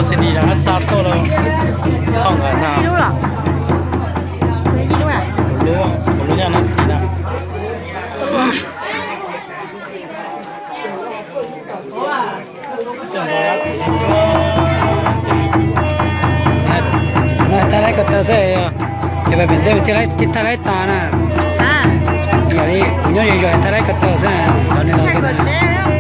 Xi di lawv xa tuaj los thauj nkawd na. Ib lub los? Ib lub, ib lub nyob no tim na. Thaj laib ko taw xwb, yog pem pem ntej thiaj thaj laib tas na. Yam li kuv nyob ze zos thaj laib ko taw xwb, qhov no los